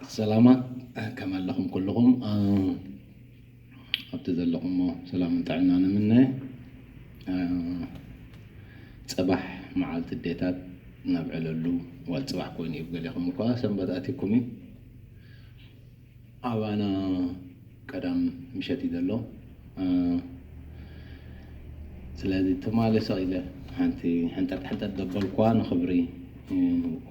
ሰላማት፣ ከመይ ኣለኹም ኩልኹም? እ፣ ኣብቲ ዘለኹሞ ሰላምን ጥዕናን እምነ። እ፣ ጽባሕ መዓልቲ ኣዴታት ነብዕለሉ፣ ዋላ ጽባሕ ኮይኑ እዩ፣ ገሊኹም እኳ ሰንበት ኣቲኩም እዩ። ኣባና ቀዳም ምሸት እዩ ዘሎ። እ፣ ስለዚ ትማሊ ሰቕ ኢለ ሓንቲ ሕንጠጥ ሕንጠጥ ዘበልኳ ንኽብሪ፣ እ፣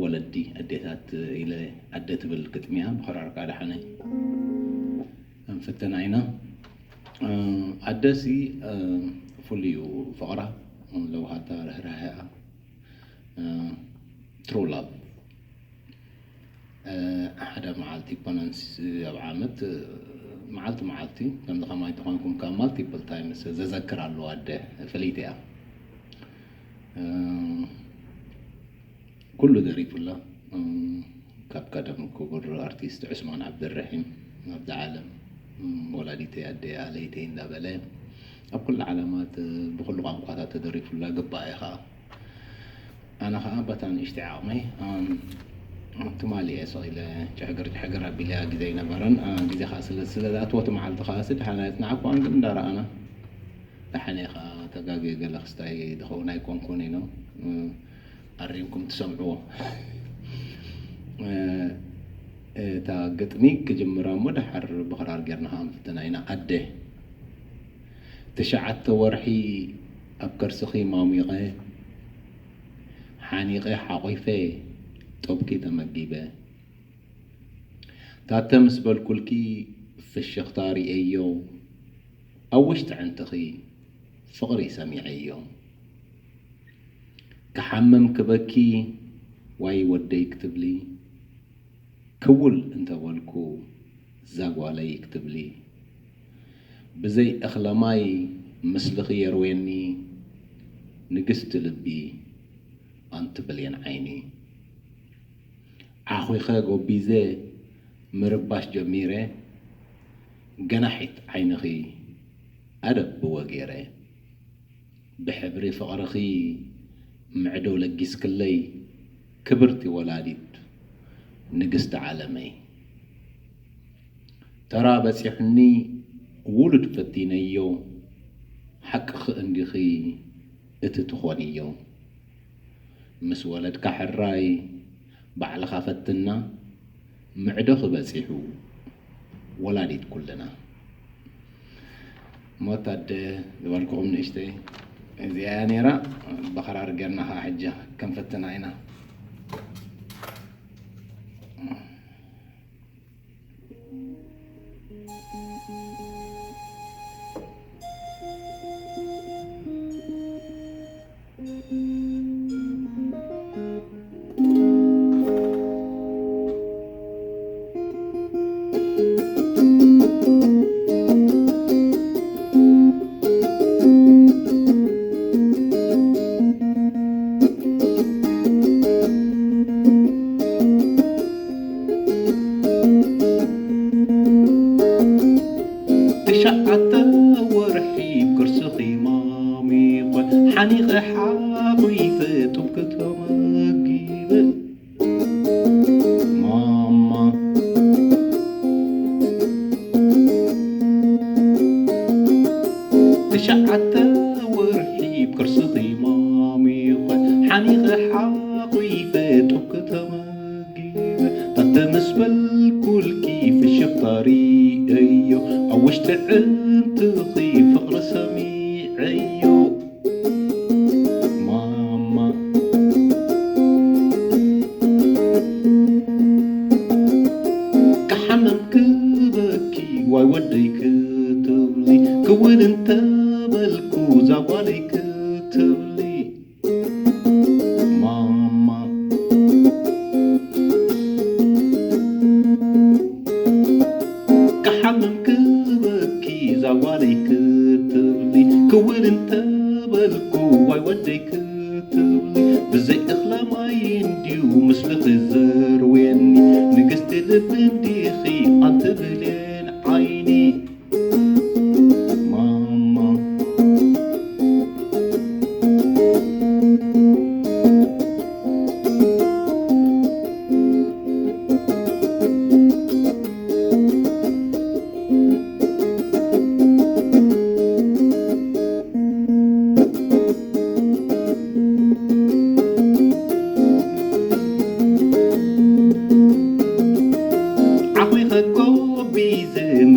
ወለዲ ኣዴታት ኢለ ኣደ ትብል ግጥሚ እያ፣ ብኸራርካ ደሓነይ። ክንፍትና ኢና። እ፣ ኣደሲ፣ እ፣ ፍሉይ እዩ ፍቕራ፣ ለውሃታ፣ ርህራሄኣ፣ እ፣ ትሩ ላቭ። እ፣ ሓደ መዓልቲ ኣይኮነንስ ኣብ ዓመት፣ እ፣ መዓልቲ መዓልቲ፣ ከምዚ ከማይ ተኾንኩም ካብ ማልቲፕል ታይምስ ዘዘክር ኣለዋ ኣደ፣ ፍልይቲ እያ። እ፣ ኩሉ ደሪፉላ። እ፣ ካብ ቀደም ክቡር ኣርቲስት ዑስማን ዓብደልረሒም፣ ናብዛ ዓለም፣ እ፣ ወላዲተይ ኣደያ ለይተይ እንዳበለ ኣብ ኩሉ ዓለማት፣ እ፣ ብኩሉ ቋንቋታት ተደሪፉላ፣ ግባእ እያ ኸዓ። ኣነ ኸዓ በታ ንእሽተይ ዓቕመይ፣ ኣም፣ ትማሊ እየ ስቕ ኢለ ጭሕግር ጭሕግር ኣቢለያ፣ ግዜ ኣይነበረን። ኣ፣ ግዜ ኸዓ ስለ፣ ስለ ዝኣትወ እቲ መዓልቲ ኸዓ ሲ ደሓን ኣየጽናዕኩዋን፣ ግን እንዳረኣና፣ ደሓን እየ ኸዓ፣ ተጋግየ ገለ ክስታይ ዝኸውን ኣይኮንኩን ኢሎም፣ እ፣ ኣሪምኩም ትሰምዕዎ። እ፣ እታ ግጥሚ ክጅምራ እሞ ደሓር ብኽራር ጌርና ኸዓ ንፍትና ኢና። ኣደ፣ ትሽዓተ ወርሒ ኣብ ከርስኺ ማሚቐ፣ ሓኒቐ ሓቑፈ፣ ጡብኪ ተመጊበ። ታተ ምስ በልኩልኪ ፍሽኽታ ርእየዮ፣ ኣብ ውሽጢ ዕንትኺ ፍቕሪ ሰሚዐዮ። ክሓምም ክበኪ፣ ዋይ ወደይ ክትብሊ፣ ክውል እንተበልኩ፣ ዛጓለይ ክትብሊ፣ ብዘይ እኽለ ማይ ምስልኺ የርዌኒ፣ ንግስቲ ልቢ ኣንቲ ብሌን ዓይኒ። ዓኺኸ ጎቢዘ ምርባሽ ጀሚረ፣ ገናሒት ዓይንኺ ኣደብዎ ገይረ። ብሕብሪ ፍቕርኺ ምዕዶ ለጊስክለይ፣ ክብርቲ ወላዲት ንግስቲ ዓለመይ። ተራ በጺሑኒ ውሉድ ፈቲነዮ፣ ሓቅኺ እንዲኺ እቲ ትኾንዮ። ምስ ወለድካ ሕራይ ባዕልኻ ፈትና፣ ምዕዶኺ በጺሑ ወላዲት ኩልና። ሞት ኣደ ዝበልኩኹም ንእሽተይ እዚኣ እያ ነይራ። ብኽራር ጌርና ኸዓ ሕጂ ክንፍትና ኢና። ትሽዓተ ወርሒ ብክርስኺ ማሚቐ፣ ሓኒቐ ሓቑፈ ጡብኪ ተመጊበ። ማማ፣ ትሽዓተ ወርሒ ብክርስኺ ማሚቐ፣ ሓኒቐ ሓቑፈ ጡብኪ ተመጊበ። ታተ ምስ በልኩልኪ ፍሽኽታ ርእየዮ፣ ኣብ ውሽጢ ዕንትኺ ፍቕሪ ሰሚዐዮ። ማማ፣ ክሓምም ክበኪ፣ ዋይ ወደይ ክትብሊ፣ ክውል እንተበልኩ፣ ዛጓለይ ክትብሊ። ማማ፣ ክሓምም ክበኪ፣ ዛጓለይ ክትብሊ፣ ክውል እንተበልኩ፣ ዋይ ወደይ ክትብሊ። ብዘይ እኽለ ማይ እንድዩ ምስልኺ ዘርዌኒ፣ ንግስቲ ልቢ እንዲኺ ኣንቲ ብሌን ዓይኒ። ማማ፣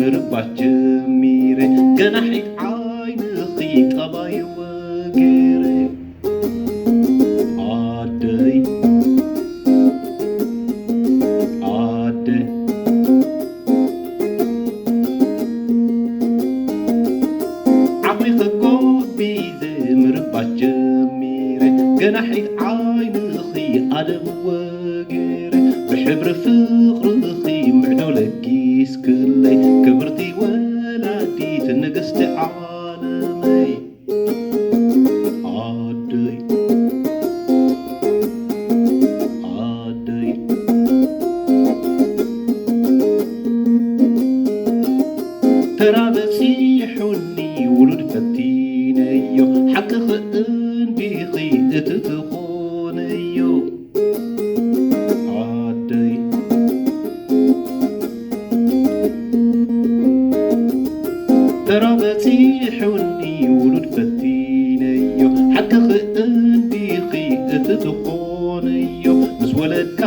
ምርባሽ ጀሚረ ገና ሒድ ዓይንኺ ጠባይ ወገረ ኣደይ ኣደ ዓኺ ከጎቢዘ ምርባሽ ጀሚረ ገና ሒድ ዓይንኺ ኣደብ ወገረ ብሕብሪ ፍቕርኺ ምዕዶ ለጊስክለይ ክብርቲ ወላዲት ንግስቲ ዓለመይ ኣደይ ኣደይ ተራ በጺሑኒ ውሉድ ፈቲነዮ ሓቅኺ እንዲኺ እቲ ትኾነዮ ኣደይ ተራ በጺሑኒ ውሉድ ፈቲነዮ ሓቅኺ እንዲኺ እቲ ትኾነዮ ምስ ወለድካ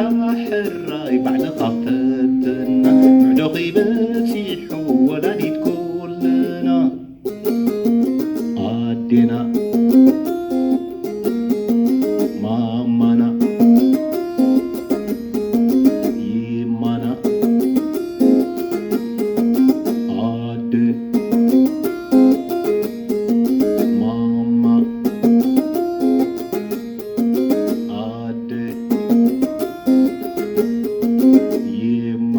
ሕራይ ባዕልኻ ፈትና ምዕዶኺ በጺሑ ወላዲት ኩልና ኣዴና ማማና ይማና ኣደ ማማ ኣደ ይማ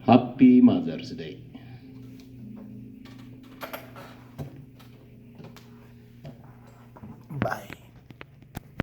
Happy Mother's Day.